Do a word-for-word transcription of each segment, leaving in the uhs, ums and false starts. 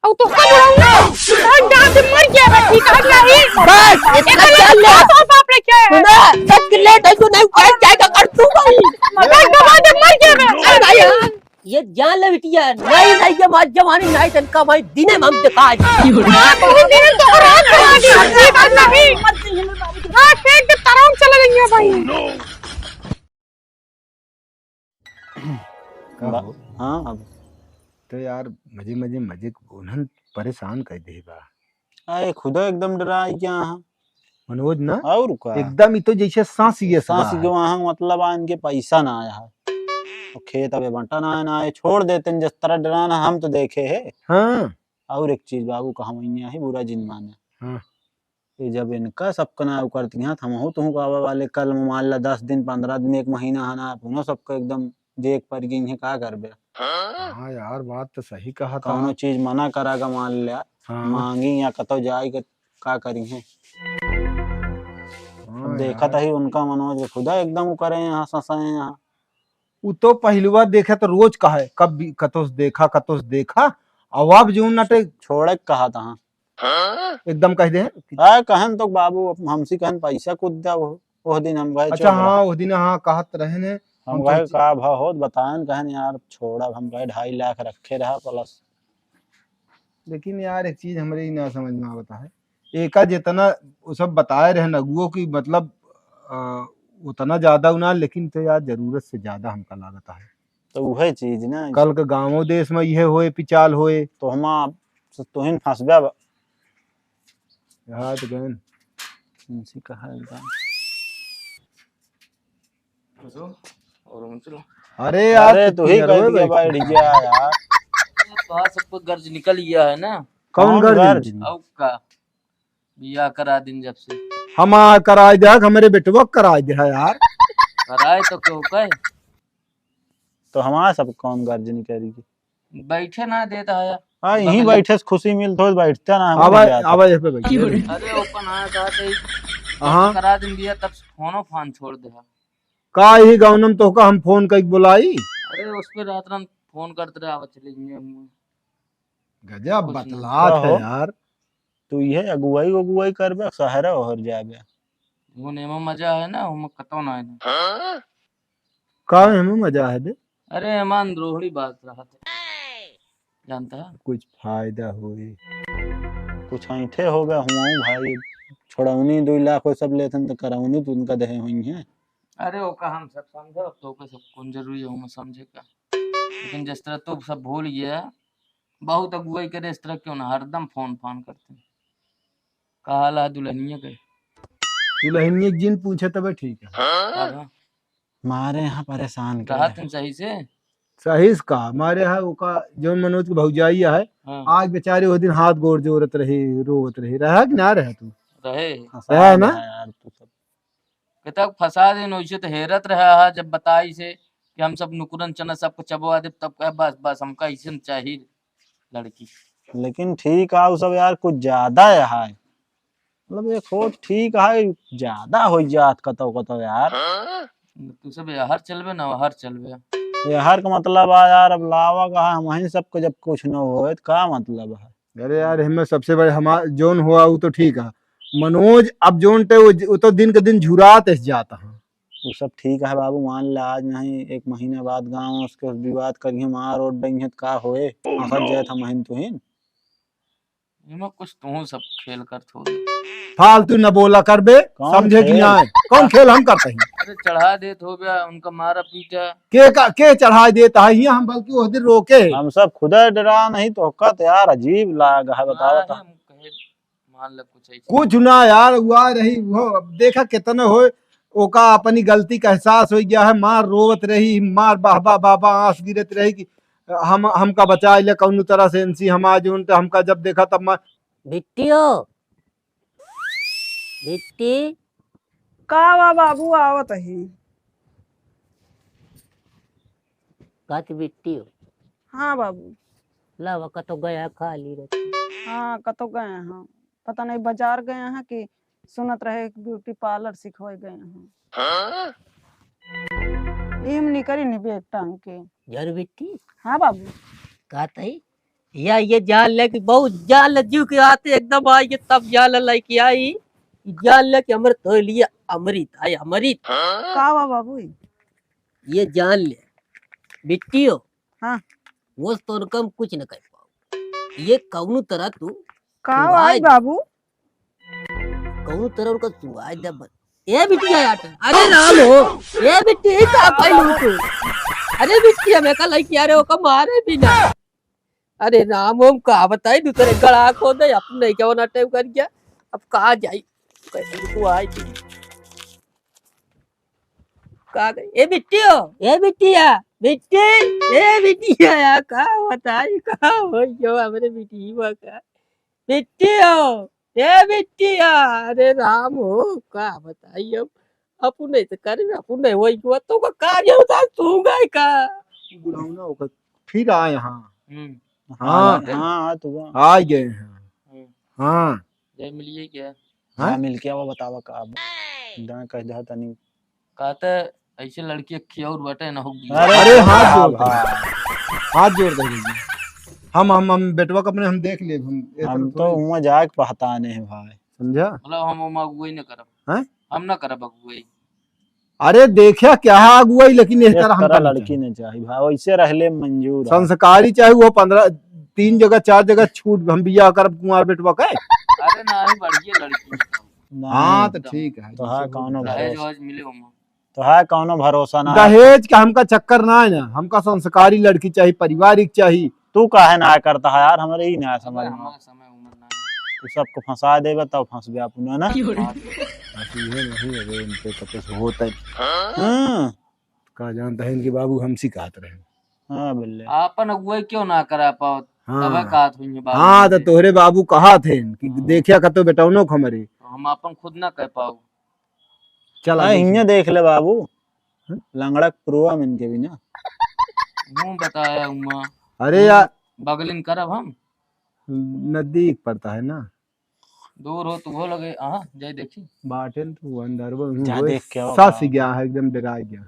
तू तो सब उड़ाऊंगा। और जान से मर गया बस, ठीक है, नहीं। बस, इतना इतना जान ले। तो बाप रे क्या है? सुना, सच के लेट है, तू नहीं उखाड़ जाएगा, कर तू भाई। मगर दबा दे, मर गया मैं। अरे भाई, ये जान ले बिटिया, नहीं, नहीं, ये मार जवानी नहीं, तनका भाई दिने में हम दिखा दे। हाँ, तू दिने तो रात में आ गई, ठीक है, नहीं। हाँ, पेट में तराम चला गई है भाई। का बा-, हो? हाँ, अब तो यार, मजे मजे मजे उन्हन परेशान कर दे बा। आए खुदा एकदम डराई क्या हाँ? मनोज ना? और का? एकदम ही तो जैसे सांस ये सांस सदा है। जो वहाँ मतलब आ, इनके पैसा ना आया है। तो खेत अबे बंटा ना आया, ना आया, छोड़ देते हैं, जिस तरह डराना हम तो देखे है। हाँ। और एक चीज बाबू, कहा वही है, बुरा जिन माने। हाँ। ये जब इनका सबका ना करती हैं, तो हमहू तुहू का आवे वाले, कल मान ला दस दिन, पन्द्रह दिन, एक महीना है ना, अपनो सबका एकदम जेक पर गई है, का करबे? हाँ यार, बात तो सही कहा था। कौनो चीज मना करा का मान लिया, हाँ। मांगी या कतो जाए के का करी है? हाँ अब देखा यार। तो ही उनका मनोज के खुदा एकदम उ करे यहाँ, ससाए यहाँ। उ तो पहिलवा देखे तो रोज कहे, कब भी कतो से देखा, कतो से देखा, अब आप जो नटे छोड़े के कहा था। एकदम कह दे। आ, कहन तो बाबू, अब हमसे कहन पैसा कुछ दे, वो, वो दिन हम गए अच्छा, चोकरा। हाँ, वो दिन, हाँ, कहत रहे ने। हम हम कहे, कहे, "का भाव होत?" बतायन, कहन, "यार, छोड़ा।" हम कहे, "ढाई लाख रखे रहा plus।" लेकिन यार, एक चीज हमरे ही ना समझ में आवता है, एका जितना वो सब बताए रहे नगुओ की, मतलब, अ, उतना ज्यादा उ ना, लेकिन तो यार, जरूरत से ज्यादा हमका लागता है। तो उहे चीज ना। कल के गाँवो देश में इहे होए, पिचाल होए। तो हमा, तो तुहिन फंसबे अब। यार तो गन। इनसे कहा एकदम। और हम चलो। अरे यार, अरे, तू ही किधर कह हो दिया भाई? बैठ गया यार। बाहर सबको गर्ज निकल गया है ना। कौन कौन गर्ज गर्ज? निकली? और का? बियाह करा दिन जब से। हम आ कराए दे, हमरे बेटवा कराए दे है यार। कराए तो क्यों कहे? तो हमारा सब कौन गर्ज निकली? बैठे ना देता है। हाँ, यहीं बगल बैठे से खुशी मिलत हो, बैठते ना, हम आवा, नहीं जाते। आवा, यहाँ पे बैठे। अरे, ओपन आया था, तो हाँ। करा दिन दिया, तब से फोनो फान छोड़ दे। का यही गाँव में तोहका हम फोन कइके बुलाई? अरे, उस पे रात रात फोन करते रहे, आवा चले जाएंगे हम। गजब बतलात है यार। तू ये अगुवाई, अगुवाई करबे, सहरा ओहर जाबे। वो नेमा मजा है ना, वो कतो ना है ना। का एमे मजा है बे? अरे, एमा अंदरोहड़ी बात रहत है। जानता है? कुछ फायदा होई। कुछ ऐंठे होगा हुआं भाई, छोड़ौनी दुई लाख वो सब लेथन तो करौनी तो उनका देहे हुई है। अरे, ओका हम सब समझे, अब तो ओके सब कौन जरूरी है, ओमे समझे का? लेकिन जिस तरह तू सब भूल गया, बहुत अगुवाई करे, इस तरह क्यों ना, हरदम फोन फान करते हैं। का हाल है दुल्हनिया के? दुल्हनिया के जिन पूछे तबे ठीक है। हाँ, हाँ। मारे यहाँ परेशान कर रहा है। तुम सही से? सही से का? मारे यहाँ ओका जौन मनोज के भौजाई है, हाँ। आज बेचारे वो दिन हाथ गोड़ जोड़त रही, रोवत रही। रहा कि ना रहा तू? रहे। रहा ना? यार, तू सब। कहता फंसा दिन वैसे तो हेरत रहा है, जब बताई से कि हम सब नुकुरन चना सबको चबवा दे, तब कहे, "बस, बस, हमका ऐसे न चाहिए लड़की।" लेकिन ठीक है, उ सब यार कुछ ज्यादा है। मतलब, एक होत ठीक है, ज्यादा हो जात कतो कतो यार। तू सब यार चलबे ना, हर चलबे। ये हर का मतलब है यार, अब लावा का है, हम वहीं सबको जब कुछ न होए, तो का मतलब है? अरे यार, हमें सबसे बड़े हमार जौन हुआ, वो तो ठीक है। मनोज, अब जौन ते वो ज-, वो तो दिन के दिन झुरात एस जाता है। वो सब ठीक है बाबू, मान ले, आज नहीं, एक महीना बाद गाँव उसके विवाद करिए, मार और डंगे तो का होए, फंसत जाए था महीन तुहिन। एमा कुछ तू सब खेल करत हो। फालतू न बोला कर बे, कौन समझे कि खेल? नहीं? कौन खेल हम करते हैं? अरे चढ़ा देत हो बे, उनका मारा पीटा। के का, के चढ़ा देता है? ये हम बल्कि उस दिन रोके। हम सब खुदा डरा नहीं तो का तो यार अजीब लाग है, बताओ ना, तो। हम कहे, मान ले कुछ ऐसे। कुछ ना यार, हुआ रही वो, अब देखा कितना हो, ओका अपनी गलती का एहसास हो गया है, मार रोवत रही, मार बाबा बाबा आंस गिरत रही कि हम, हमका बचाए ले कौनो तरह से, इनसे हम आज उन, तो हमका जब देखा तब मैं बिट्टियो, बिट्टी। का बा बाबू, आवत ही। का तू बिट्टियो? हाँ बाबू। लावा, कतो गया खाली रहती। हाँ, कतो गए हैं। पता नहीं बाजार गए हैं कि सुनत रहे कि ब्यूटी पार्लर सिखवे गए हैं। हाँ? ई हम निकरी नहीं बैग टांग के। झरू बिट्टी? हाँ बाबू। का तई? या ये जान ले कि बहुत जान ले, जीव के आते एकदम आई, ये तब जान ले कि आई, जान ले कि अमृत हो लिए, अमृत, आई अमृत। का बा बाबू? ये जान ले, बिट्टी हो। हाँ। वो तो उनका हम कुछ न कर पाओ। ये कौनो तरह तू का सुंघाए आई दे। बाबू? कौनो तरह उनका सुंघाए दे बस। ए बिट्टी यार, अरे राम हो, ए बिट्टी, ई का कइलू तू? अरे बिट्टी, हमें का लइकी, अरे ओका मारे भी ना। अरे राम, हम का बताई, दूसरे गड़ा खो दे, अपने क्या होना टाइम कर गया, अब कहाँ जाई? कहीं को आई थी। का गई? ए बिट्टी हो, ए बिट्टिया, बिट्टी, ए बिट्टिया, यार का बताई, का हो यो हमरे बिट्टी हुआ का? बिट्टी हो, ए बिट्टिया, अरे राम हो, का बताई अब, अपने तो करे, अपने वही हुआ, तो का कार्य होता, तू गए का? बुढ़ौना होकर फिर आए, हाँ। हम्म। हाँ। हाँ, हाँ, तू आ। आ गए हैं। हम्म। हाँ। जय मिलिए क्या? हाँ? हाँ, मिल के आवा, बतावा का अब। दाएं कह दे तनी। कहते ऐसे लड़की अखी और बटे ना होगी। अरे, अरे, हाथ जोड़ दे। हाथ जोड़ दे भैया। हम, हम, हम बेटवा को अपने हम देख लेब, हम ए हम तरफ तो थोड़ी हुआं जाके पहताने हैं भाई। समझा? मतलब हम, हम अगुवाई न करब। हैं? हम ना करब अगुवाई। अरे देखा क्या है अगुवाई, लेकिन एह तरह हमका लड़की नहीं चाहिए भाई, वैसे रहले मंजूर है। संस्कारी चाहे वो पन्द्रह, तीन जगह चार जगह छूट, हम बियाह करब कुंवार बेटवा के। अरे ना ही बढ़िया लड़की। हाँ, तो ठीक है, तो हाँ, कौनो दहेज भरोसा। वहेज मिले ओमा। तो है कौनो भरोसा ना। दहेज का हमका चक्कर ना है ना, हमका संस्कारी लड़की चाहिए, पारिवारिक चाहिए। तू काहे ना करता है यार, हमरे ही ना समझ में। हमारा समय उम्र ना है। तू सबको फंसा देबे तब फंसबे अपना ना। बस ये नहीं, अरे इनके कते से होता है। हाँ। का जानता है इनके बाबू हमसे कहत रहे। हाँ, बिल्ले। आपन अगुवाई क्यों ना करा पाओ? हाँ। तबे कहत हुई है बाबू हाँ, तो हमसे। तोहरे बाबू कहत हैं कि हाँ। देखिया का तो बेटौनो को हमरे। तो हम आपन खुद ना कह पाओ। चल, आ, आगे हियाँ से। देख ले बाबू, हम्म? लंगड़ा के पुरुआ में इनके भी ना। मुँह बताया हुआ। अरे मुँह यार। बगलिन करब हम। नजदीक पड़ता है ना। दूर हो तो वो लगे, हाँ, जाए देखी। बाटेन तो वो अंदर वो जा होए देख के आओ सस का। गया है, एकदम डरा गया।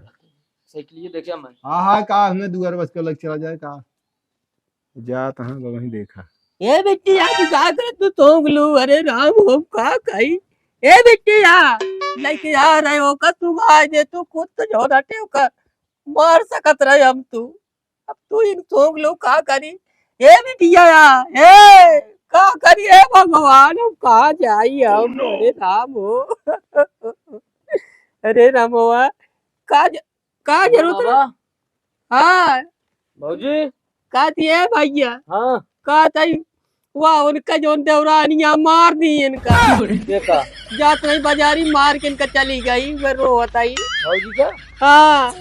साइकिल ये देखा मैं। हाँ, हाँ, का हमें दुआर बस के लग चला जाए का। जात हाँ, वहीं देखा। ए बिट्टिया, तू का करे, तू तोंग लू, अरे राम, हम का कही? ए बिट्टिया, लेके आ रहे हो का, तू आ जे, तू खुद तो झोरा टेव का मार सकत रहे हम तू। अब तू इन तोंग लू, का करी? ए बिट्टिया, ए, का करी, ए भगवान, हम कहाँ जाई हम? Oh no! अरे राम हो। अरे रामवा, का ज-, का जरूरत रहे? बाबा। हाँ। भौजी। का दिए भैया? हाँ। का तई, वाह, उनका जौन देवरानिया मार दी इनका। देखा। जात नहीं बाजारी मार के इनका चली गई, वे रोवत आई। भौजी का? हाँ।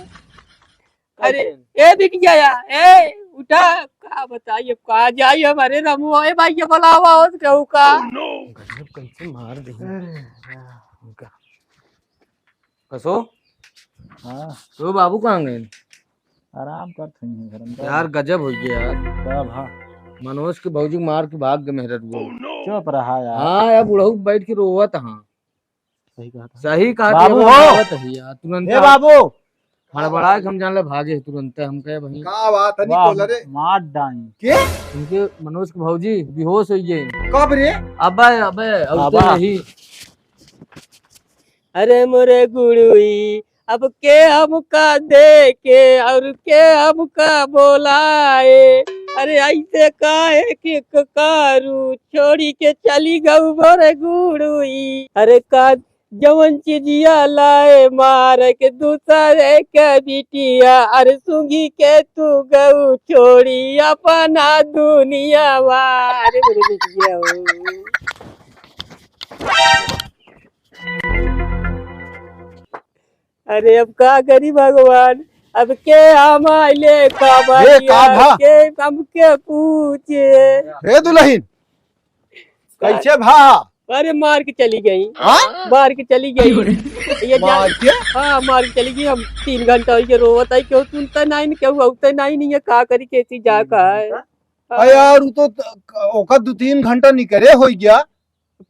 अरे, कैसे? ए बिटिया, ए, उठा, का बताई, अब कहाँ जाई हमारे रमुआ, ए भाई, ये बुलावा हो, केहू का? Oh no! गजब कैसे मार दी। अरे, उनका। कसो? हाँ। तो बाबू कहाँ गए? आराम करत हैं घर में। यार, गजब हो गया यार। का भा? मनोज के भौजी मार के भाग गए मेहररुआ। चुप रहा यार। हाँ, यार, बुढ़ऊ बैठ के रोवत हाँ। सही कहा था। सही कहा था, बाबू ये हो। बतावत है यार, तुरंत ए बाबू। हड़बड़ा के हम जान ले भागे तुरंत, हम कहे, "भाई।" का बात है, वाह, निकोल रे। मार डाई। के? उनके मनोज के भौजी बेहोश हो गए। कब रे? अबे, अबे, अब तो बाबा। नहीं। अरे मोरे गुड़ुई, अब के हमका देखे और के हमका बोलाए? अरे ऐसे काहे के क-, करू, छोड़ी के चली गऊ मोरे गुड़ुई। अरे का जवन चिजिया लाए मार के दूसरे के बिटिया, अरे सूंघी के तू गऊ छोड़ी अपना दुनिया वा। अरे मोरे बिटिया हो। अरे अब का करी भगवान, अब के हम आइले का ए, का भा? के हमके पूछे। हे दुल्हन, कैसे भा? अरे मार के चली गई। हाँ? मार के चली गई। ये जा-, मार के? हाँ, मार के चली गई। हम तीन घंटा होइके रोवत आई, केहू सुनता नहीं, केहू अउते नहीं, नहीं है, का करी, कैसी जा का है? अरे यार, वो तो त-, ओकर दो तीन घंटा निकरे हो गया।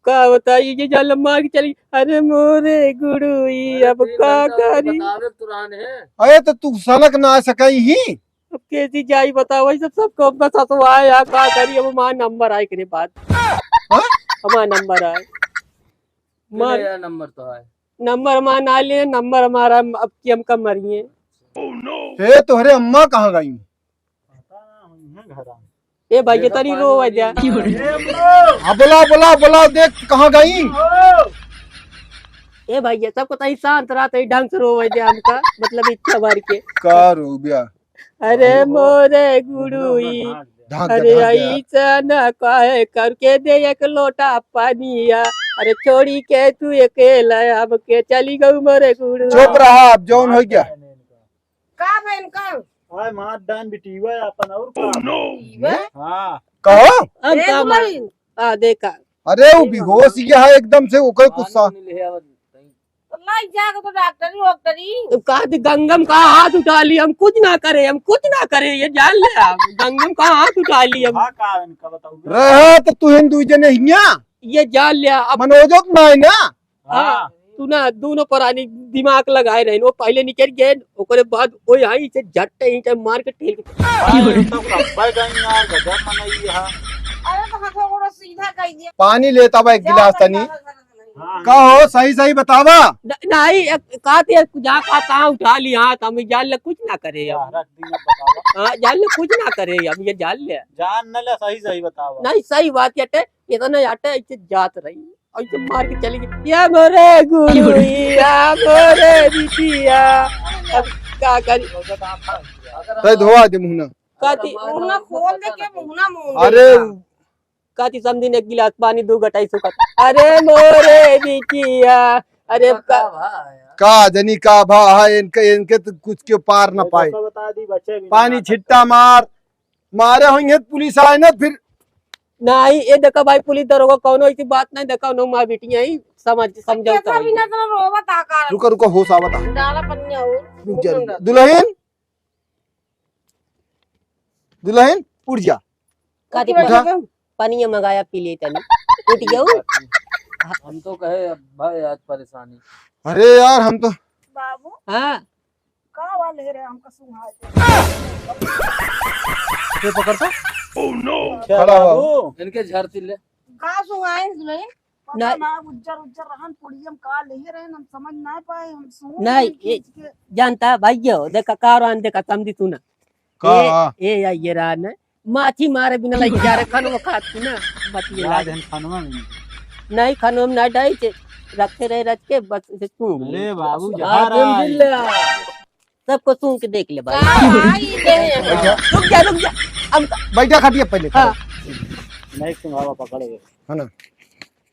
का बताई, ये जान ले मार के चली। अरे मोरे गुड़ुई, अरे अब तीन का घंटा करी? बतावे तुरान है। अरे तो तू सनक ना सकई ही। अब कैसी जाई बताओ, वही सब, सब को बस हंसवाए यार, का करी, अब हमारा नंबर आए करे बात। हाँ? हमारा नंबर आए। चले मार यार, नंबर तो आए। नंबर हमारा ना ले, नंबर हमारा अब की हमका मरिए। हे, तोहरे अम्मा कहाँ गई? पता ना, हुई है घर आ। ए भाई, ये देखा तनी पानी रो वाली। वजह। हाँ, बोला, बोला, बोला, देख कहाँ गई? ए भाई, ये सबको तनी शांत रहा, तनी ढंग से रो वजह हमका, मतलब इच्छा भर के। का रो बिया? अरे मोरे गुरुई, ढाक दे, अरे ढाक दे। ऐसा न कहे करके दे एक लोटा पानिया, अरे छोड़ी के तू अकेला हमके चली गऊ मोरे गुरुई। चुप रहा, अब जौन हो गया। का बहन का? आय मार डान बिटिया अपन और का? बिटिया? हाँ। कहो? हम ए का मार? दुल्हन। आ, देखा। अरे वो बेहोश ही है एकदम से, ओकर गुस्सा। तो लाई जाके तो डॉक्टरी वॉक्टरी। तो कहा थी गंगम का हाथ उठा ली, हम कुछ ना करे, हम कुछ ना करे, ये जान ले आप। गंगम का हाथ उठा ली हम। हाँ, का इनका बताओ। रहा तो तू हिंदू जने हिया। ये जान ले आप। मनोजो तो ना है ना? हाँ, हाँ। तू ना दोनों परानी दिमाग लगाए रहे, वो पहले निकल गए, ओकरे बाद वो यहाँ इसे झट्टे ही मार के ठेल के। भाई, ये तो रब्बा गई यार, गजब मनई है। अरे तो हाथ गोड़ सीधा कर दिया। पानी लेता बा एक गिलास तनी। हाँ। का हो, सही सही बतावा। न-, नहीं, एक, का ते जा का ता उठा ली हाथ, हम जान ले कुछ ना करे अब। हाँ, रख दी, अब बतावा। हाँ, जान ले कुछ ना करे अब, ये जान ले। जान न ले, सही सही बतावा। नहीं, सही बात ये टे, ये तो नहीं आटे, ऐसे जात रही। ऐसे मार के चली गई। या मोरे गुरु, या मोरे बिटिया। अब का करी? तै धोआ दे मुहना। काती मुहना खोल दे के मुहना मुंह अरे। काती समझी ने एक गिलास पानी दू गटाई सुखत। अरे मोरे बिटिया। अरे का का जनी का भा है इनके, इनके तो कुछ के पार ना पाए। बता दी बच्चे भी पानी छिट्टा मार। मारे होइहैं त पुलिस आए ना फिर। नहीं, ये देखा भाई, पुलिस दरोगा कौनो ऐसी बात नहीं, देखा उन्हों माँ बेटी आई, समझ, समझौता देखा होई। बिना तो रोवत आ का। रुका, रुका, होश आवत आ। डाला पनिया हो। रुक जा, रुक जा। दुल्हन, दुल्हन, उठ जा। काती उठ जा। पनिया मंगाया, पी ले तनी। उठ जाऊ। हम तो कहे अब भाई आज परेशानी। अरे यार, हम तो बाबू। हाँ। का वाले रे हमका सुंघाए दे। के पकड़ता? Oh no! खड़ा हुआ। बाबू, इनके झाड़ तिल्ले। का सुंघाए इसमें? पता ना। ना, उज्जर उज्जर रहन, पुड़ियम का ले रहन, हम समझ ना पाए, हम सुन नहीं, नहीं ए, खींच के। जानता भाई, ये हो, देखा, का रहन, देखा, समझी तू ना। का? ए, ए, या, ये रहन, माछी मारे बिना लग जा रे, खानो खात तू ना, बतिए याद लाग। है खानवा में। नहीं, खानवा में ना डाई, से रखे रहे रच के, बस इसे सूंघ ले। ले बाबू, हाँ, जहर तुम आई। दिल ले आ। सबको सूंघ के देख ले भाई। का आई दे? रुक जा, रुक जा। अब बैठा खटिया पहले, हाँ। खड़ा। नहीं सूंघावा, पकड़ ये। है ना?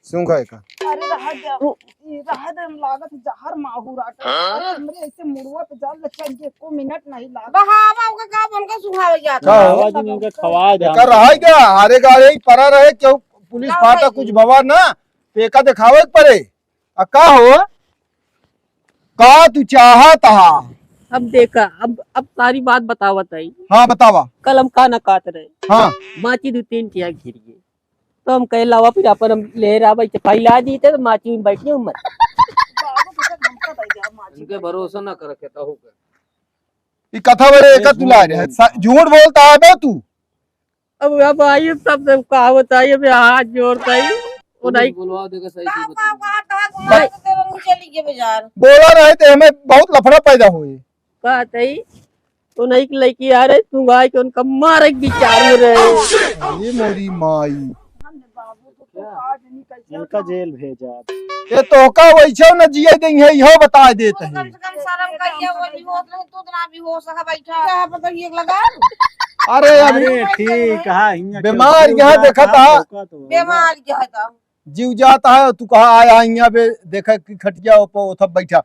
सूंघा है का? अरे रहा दे। तू ई रहा दे, हम लागत जहर माहूर आटा। हाँ? अरे हमरे ऐसे मुड़वा पे जाल लग के एको मिनट नहीं लाग। बहावा ओका का बन के सुहावे जात का हो? आवाज में उनके खवाए दे एकर हमको। रहा क्या? अरे गाड़ी परा रहे, क्यों पुलिस का फाटा भाई? कुछ भवा ना, तो एका दिखावे के पड़े। आ का हो? का तू चाहत हा? अब देखा, अब, अब सारी बात बतावत है। हाँ, बतावा। कल हम का ना कहत रहे। हाँ। माची दू तीन टिया घिर गए। तो हम कहे, "लावा फिर अपन हम ले रहा भाई, फैला दी थे तो माची में बैठ गए मत।" इनके भरोसा ना कर के तो होगा। ई कथा बड़े एक तुला रे, सा-, झूठ बोलता है बे तू। अब, अब आइए, तब से कहावत आई, अब हाथ जोड़ता ही। वो नहीं। बोलवा देगा सही से का, बताइए। का, का, का, का, भाई। तो तेरे मुंह चली गए बाजार। बोला रहे तो हमें बहुत लफड़ा पैदा हुई। बात है, तो नहीं कि लड़की आ रहे, तू आए के उनका मारे के विचार में रहे। ये मोरी माई। इनका जेल भेजा। ये तोहका वैसे न जिए देंगे, इहो बता देते हैं। कम से कम शर्म करिए, वो भी होत रहे, तू ना भी हो सका बैठा। क्या पता ये लगा? अरे अभी अरे ठीक है, हियाँ के बीमार यहाँ देखा था। बीमार यहाँ था। जीव जाता है, तू कहाँ आया है यहाँ पे, देखा कि खटिया पे उठा बैठा।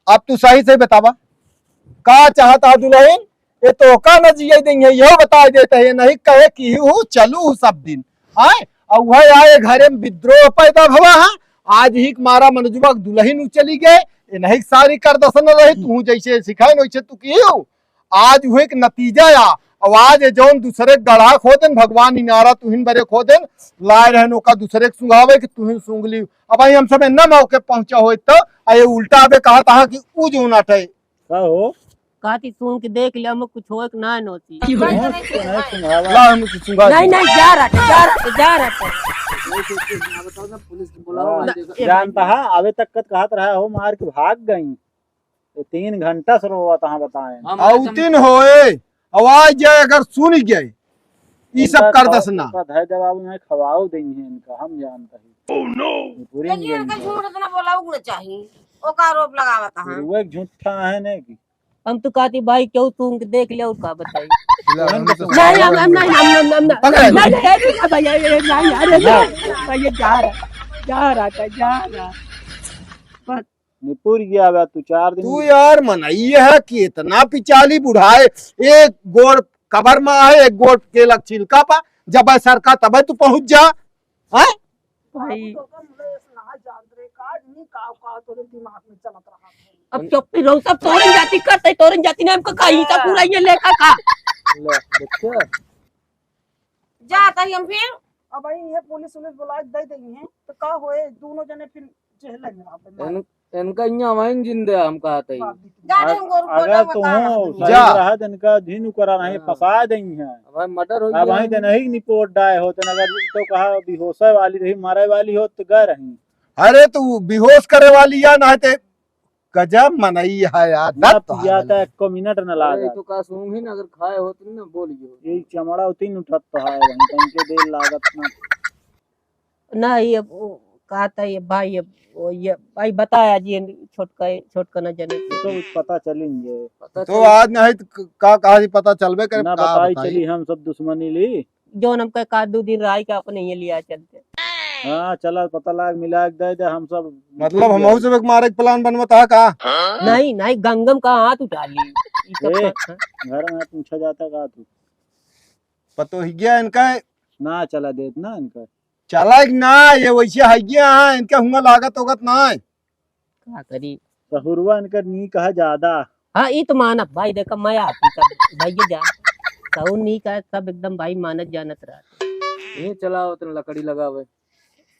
अब तू सही से बतावा, का चाहता है दुल्हन? ये तोहका न जिए देंगे, इहो बताए देते हैं, नहीं कहे कि हूँ चलू सब दिन। आए, और वह आए घरे में विद्रोह पैदा भवा है, आज ही के मारा मनोजवा के दुल्हन उ चली गए, ये नहीं सारी कर दसन रहे, तू जैसे सिखाए न वैसे तू कियो। आज हुए के नतीजा या, और आज ये जौन दूसरे के गढ़ा खोदेन, भगवान इनारा तुहिन बरे खोदेन, लाए रहन ओका दूसरे के सुंघावे कि तुहिन सूंघ ली। अब आई हम सब इन्ना मौके पहुंचा होए तो, आ ये उल्टा अबे कहा था कि उ जौन अटे। का हो? कहती सूंघ के देख लिया, हम कुछ होए के ना नोची। कौन से है सुंघावा? ला, हम कुछ सुंघा नहीं, दे। नहीं, जा रहा था, जा रहा था, जा रहा था। पुलिस को बुलाओ, हाँ, देखिए। जानता है, अबे तक कत कहत रहा हो, मार के भाग गई। ये तीन घंटा से रोवा तहाँ बताएं। हम आउतिन होए, आवाज जाए अगर सुन गए, ई सब इनका कर दस ना। इनका धै जवाब में खवाओ देंगे इनका, हम जानता है। Oh no! ये पूरी देखिए, इनका झूठ इतना बोला उगना चाहिए, ओका आरोप लगावत है। वो एक झूठा है ने कि हम तो कहती भाई क्यों तू उनके देख ले और का बताई। फिलहाल हम तो नहीं, हम, हम नहीं, हम, हम, हम, पकड़। नहीं, नहीं, अरे, नहीं, भाई, अरे, नहीं, अरे, नहीं, भाई, ये जा रहा, जा रहा था, जा रहा। बस। निपुर गया बा तू चार दिन। तू यार मनई है कि इतना पिचाली बुढ़ाए, एक गोड़ कबर मा है, एक गोड़ के लग छिलका पा, जब है सरका तब है तू पहुँच जा, हैं? भाई। बाबू तो ओकर मुंह से ना जान रे, का आदमी का, का तोरे दिमाग में चलत रहा है। अब चुप ही रहो, सब तोरन जाति करते, तोरन जाति ने हमको कही था पूरा ये लेखा का। ले, देखिए। जाता ही हम फिर। अब भाई ये पुलिस उलिस बुला के दे देंगे, तो का होए, दोनों जने फिर जेल में रहबे। इन-, इनका इहाँ वहीं जिंदे हम कहते ही। बाप रे। जा रहे हैं, गोरू अगर खोजा तू बता रहा हो, है। सही जा। रहा, तो इनका धीन करा नहीं, हाँ। फंसा देंगे हैं। अब भाई मर्डर हो अब गया वहीं है। तो नहीं निपोट डाए हो, तो अगर तो कहा बेहोशे वाली रही, मरे वाली हो, तो गए रही। अरे, तो बेहोश करे वाली या ना, ते गजब मनई है यार, ना दत्त पिया हाल। तो एको मिनट न अरे, लागत। तो का सूंघी ना, अगर खाए होत ना, बोलियो। ये चमड़ा उतनी उठत तो है, वहीं तन के देर लागत ना। ना, ये वो कहता ये भाई, ये वो ये भाई बताया जी, छोटका, छोटका न जने। तो पता चलेंगे। पता तो चल- आज नहीं तो क-, का कहा जी पता चलबे करे, ना का बताई बताई? चली, हम सब दुश्मनी ली। जौन हमका एक आध दो दिन रहा के अपने ये लिया चलते। हाँ, चला पता लाग मिला के दे दे, हम सब मतलब निकल हमहू गए। सब एक मारे के plan बनवत हा का? नहीं, नहीं, गंगम का हाथ उठा ली। ई सब ए, का, हाँ? घर में पूछा जाता का तू? पतो ही गया इनका। ना चला देत ना इनका। चला कि ना, ये वैसे है गया, हाँ, इनका हुआ लागत होगत ना है। का करी? सहुरवा इनकर नीक है ज्यादा। हाँ, ई तो मानब भाई, देखा मैं आपकी सब भाई ये जान। कहू नीक है, सब एकदम भाई मानत जानत रहत। ये चला उतना लकड़ी लगावे।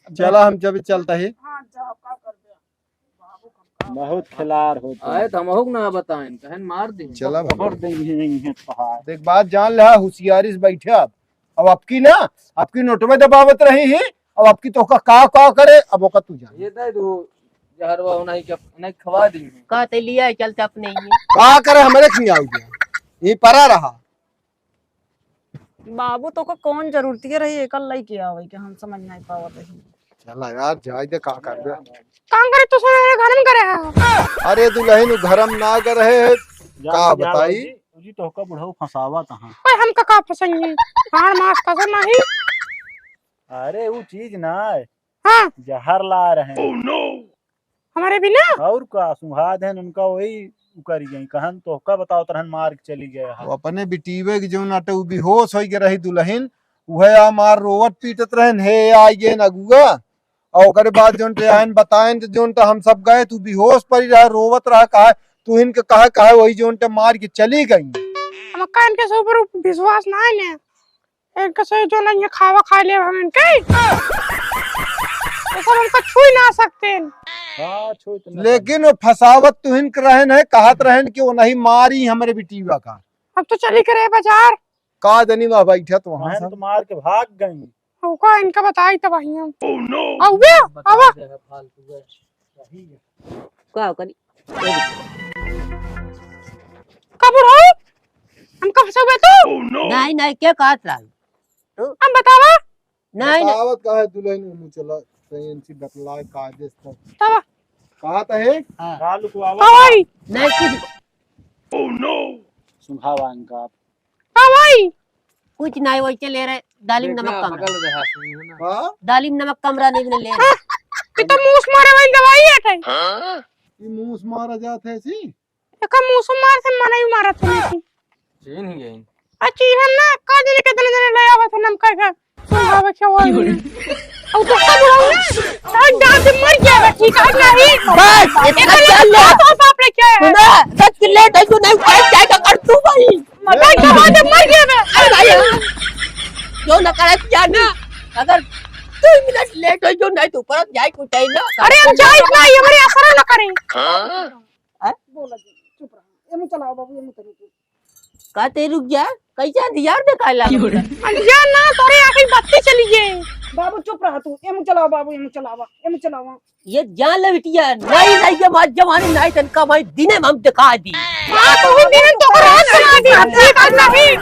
चला हम जब चलता ही। हाँ, जाओ, का कर दे? बहुत खिलार होत है। आए तो हमहू के ना बताएं, कहन मार दे। चला भगवान। पकड़ देंगे, यहीं है पहाड़। देख बात जान ले, होशियारी से बैठे अब। अब आपकी ना, आपकी नोटवे दबावत रही है, अब आपकी तोहका का, का करे, अब ओका तू जान। ये दे दो, जहरवा होना ही क्या, नहीं खवा दी। का ते लिया है, चलते अपने ही। का करे, हमरे खियाऊ गया, ये परा रहा। बाबू, तोका कौन जरूरत के रही एकर लइके आवे के, हम समझ नहीं पावत है। चला यार, जाए दे, का करबे। काम करे तो सारे घर में करे है। अरे दुलहिन, उ घर में ना करे है, का बताई? जी, तोहका बुढ़ऊ फंसावा तहाँ। ओए, हमका का फंसाई? हाड़ मास कसर नहीं। अरे, उ चीज ना है। हाँ। जहर ला रहे हैं। हमरे बिना? और का, सुहाद हैं उनका, वही उकरी गई। कहन तोहका बताओ तरहन मार के चली गए हैं। वो अपने बिटीवे के जौन आटे उ बेहोश होई के रही दुलहिन, उहे आ मार रोवत पीटत रहन, हे आई गए अगुआ। और ओकरे बाद जौन ते आयन बतायन तो जौन ते हम सब गए, तू बेहोश पड़ी रहा, रोवत रहा, कहा तू इनके कहा, कहा वही जौन ते मार के चली गई। हमका इनके से ऊपर विश्वास ना है ने। इनके से जो नहीं है खावा खा ले हम इनके। तो सब हमको छू ही ना सकते हैं। हाँ, छू तो ना लेकिन वो फसावत तुहिन के रहन है, कहत रहन कि वो नहीं मारी हमरे बिटीवा का। अब तो चली करे बाजार। का जनी वहाँ बैठत वहाँ वहाँ से। तो मार के भाग गई। ओका इनका बताई तब वहीं हम। Oh no! आवे, बता आवा। दे है फालतू है। सही है। का करी? का बुढ़ऊ? हमका फंसावे तू? Oh no! नहीं, नहीं, के कहत रहा? हम बतावा? नहीं, नहीं। बतावत का है दुलहिन, उल्लू चला, सही इनसे बतलाए कायदे से। तब? कहा तो है? हाँ। का लुकवावा? का भाई? नहीं, कुछ। Oh no! सुंघावा इनका आप। का भाई? कुछ नहीं, वही चले रहे, दालिम नमक कम रहा। हाँ? दालिम नमक कम रहा, नहीं ले रहे। हाँ? ये तो मूस मारे वाली दवाई है, कहीं। हाँ? ये मूस मारा जात है, सी? एका मुसुमार से मनई मारत हन की। चीन ही गई। आ चीहन ना, का जाने के दने दने ले आवत हन, हम कह के सुनावे के वो। और तो सब लोग ना, आज जान से मर गया बा, ठीक है नहीं? बस, इतना एकर चल लो। बाप और बाप रे क्या है? सुना, दस किलो ढाई सौ नहीं, पाँच जाएगा कर तू भाई। मर गया, आज मर गया बा। अरे भाई, जो न करत जाना, अगर दो मिनट लेट हो जो नहीं तो परत जाए कुछ है ना। अरे हम जाए ना, ये हमारे असर ना करें। हाँ? हैं? बोला जी, चुप रहा। एमू चलावा बाबू, एमू तनी तू। का ते रुक जा, कैसा दियार देखा ला? अरे जा ना, तोरे आखिर बत्ती चली गई। बाबू चुप रहा तू, एमू चलावा बाबू, एमू चलावा, एमू चलावा। ये जान ले बिटिया, नहीं, नहीं, ये बात जमाने नहीं, तनका भाई दिने में हम दिखा दी। हाँ, तू ही दिने तो रात बना दी, हम ठीक है नहीं।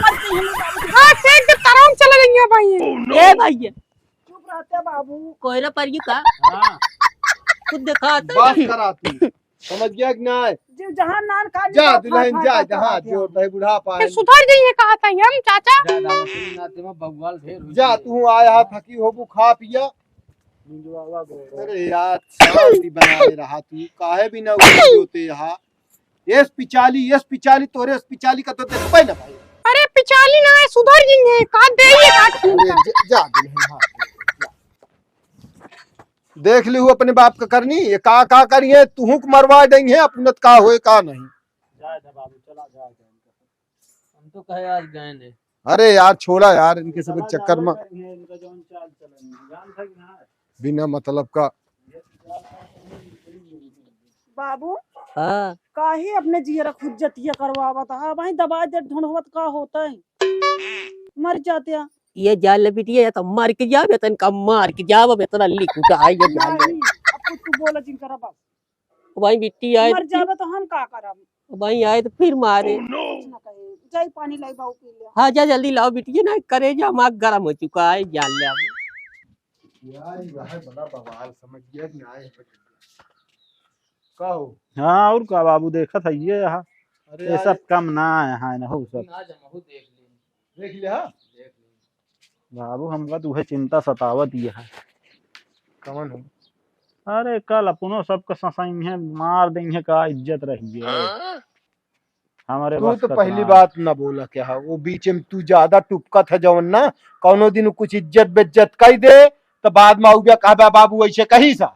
हाँ, ठीक है, तराम चला गई है भाई। ए भाई, चुप रहते बाबू। कोयला पर यू का? हाँ। कुछ दिखा तो बस नहीं। करा तू। समझ गया कि नहीं? जो जहाँ नान खा जा लिया, दुल्हन, खा, जा, खा, जहाँ खा, जो खा। रहे बुढ़ापा ए, है। सुधर जाइए कहा था हम, चाचा। जा, जा, अपनी नाते में बवाल ढेर हो जा, गई। तू आया है, थकी होबू, खा पिया। अरे यार, शांति बनाए रहा तू, काहे भी ना उठे होते यहाँ। एस पिचाली, एस पिचाली, तोरे एस पिचाली का तो देखबे ना भाई। अरे पिचाली ना है, सुधर जाइए, का दे ये काट अरे, जा, जा दुल्हन, हाँ, जा। देख लिहू अपने बाप का करनी, ये का, का करिए, तुहू के मरवा देंगे, अपनत का होए, का नहीं। जाए दे बाबू, चला जाए दे इनका। हम तो कहे आज गए ने। अरे यार, छोड़ा यार, इनके सब चला चक्कर जावे में। करिए, इनका जौन चाल चलन है, जान था कि ना? बिना मतलब का। बाबू, हाँ। काहे अपने जियरा खुद जतिया करवावत है? भाई दवाई दे ढूंढवत का होता है? मर जाते हैं। ये जान ले बिटिया, या तो मर के जाओ, या तो इनका मार के जाओ, अब इतना लिख उठा है, ये जान ले। नहीं, अब कुछ तू बोला जिन करा बस। भाई बिट्टी आए मर तो जावे तो हम का करब? भाई आए तो फिर मारे। कुछ ना कहे, जाई पानी लाई बाबू पी ले। हाँ, जा जल्दी लाओ बिटिया, ना करेजा हमार गरम हो चुका है, जान ले अब। यार, ये है बड़ा बवाल, समझ गया कि ना आए, समझ गया। का हो? हाँ, और का बाबू, देखत है ये यहाँ। अरे ये यार, सब कम ना आए हैं, ना हो सब। आज हम देख लें। देख लिया? देख लें। बाबू, हमका तो उहे चिंता सतावत ही है। कौन हो? अरे, कल अपनो सबके ससई में मार देंगे, का इज्जत रही है। हाँ? हमारे तू बस तो का पहली ना। बात ना बोला क्या है, वो बीच में तू ज्यादा टुपकत है जवन ना, कौनो दिन कुछ इज्जत बेज्जत कई दे, तो बाद में आउबे कहबे बाबू ऐसे कही सा।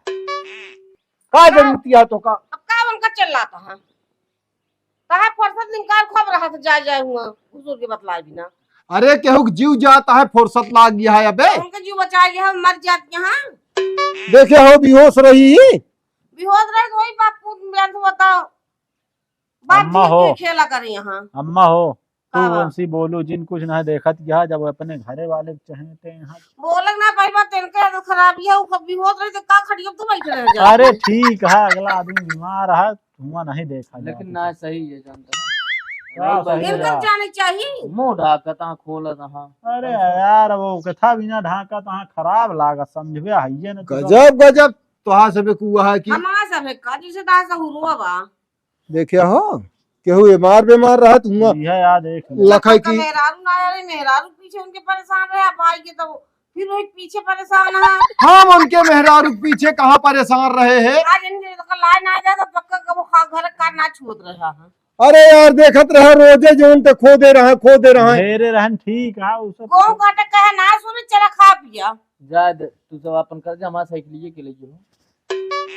का जरूरत है तो का? अब का उनका चिल्लाता है? काहे फुर्सत निकाल खूब रहा था, जाए जाए हुआ, हुजूर के बतलाए बिना। अरे केहू के जीव जाता है, फुर्सत लाग गया है अबे। उनका जीव बचा गया है, मर जात यहाँ। देखे हो बेहोश रही। बेहोश रहे तो वही बाप पूत मिलन से बताओ। बाप अम्मा जी हो। के खेला करे यहाँ। अम्मा हो, तू हाँ, हाँ। उनसे बोलो, जिन कुछ ना देखत यहाँ, जब अपने घरे वाले के चहेते यहाँ। बोलक ना पाई बात, इनका तो खराबी है, वो कभी होत रही तो का खटिया पे तू बैठ रह जा। अरे ठीक है, अगला आदमी बीमार है, धुआं नहीं देखा लेकिन जाता। ना सही है, जानता है। क्या नहीं सही भाई। इनका है? जाने चाहिए। मुंह ढाकत हाँ, खोलत हाँ। अरे यार, वो कथा बिना ढाकत हाँ, खराब लागत, समझबे है ये ना तो। गजब, गजब, तोहार सबे कुआ है कि हमारा सब है का, जैसे दास हुरुआ बा। देखिया हो, केहू एमार बेमार रहत हुआ। यह याद एक लखई उनका की मेहरारू ना रहे, मेहरारू पीछे उनके परेशान रहे, अब आई के तो फिर वही पीछे परेशान है। हम उनके मेहरारू के पीछे कहाँ परेशान रहे हैं? आज इनके तो लाए ना जाए तो पक्का कबो खा घर का ना छूत रहा है। अरे यार, देखत रहे रोजे जौन ते खो दे रहे, खो दे रहे। घेरे रहन ठीक है, उ सब गोहूं काटे कहे ना सुने, चला खा पिया। जा दे, तू सब अपन कर जा, हमारा साइकिल ये के ले जो।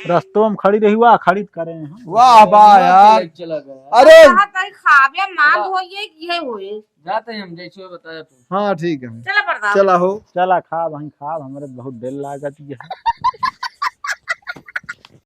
रस्तों में खड़ी रही हुआ, खड़ी करे हैं। वाह, वाह, घूमा के यार। ले चला गया। अरे। कहा कहीं खाबे, मान वाह। होइए कि ये होए। जाते हैं हम, जैसे बताया तू। हाँ, ठीक है। चला प्रधान। चला हो। चला खा, वहीं खा, हमारे बहुत दिल लागत ये है।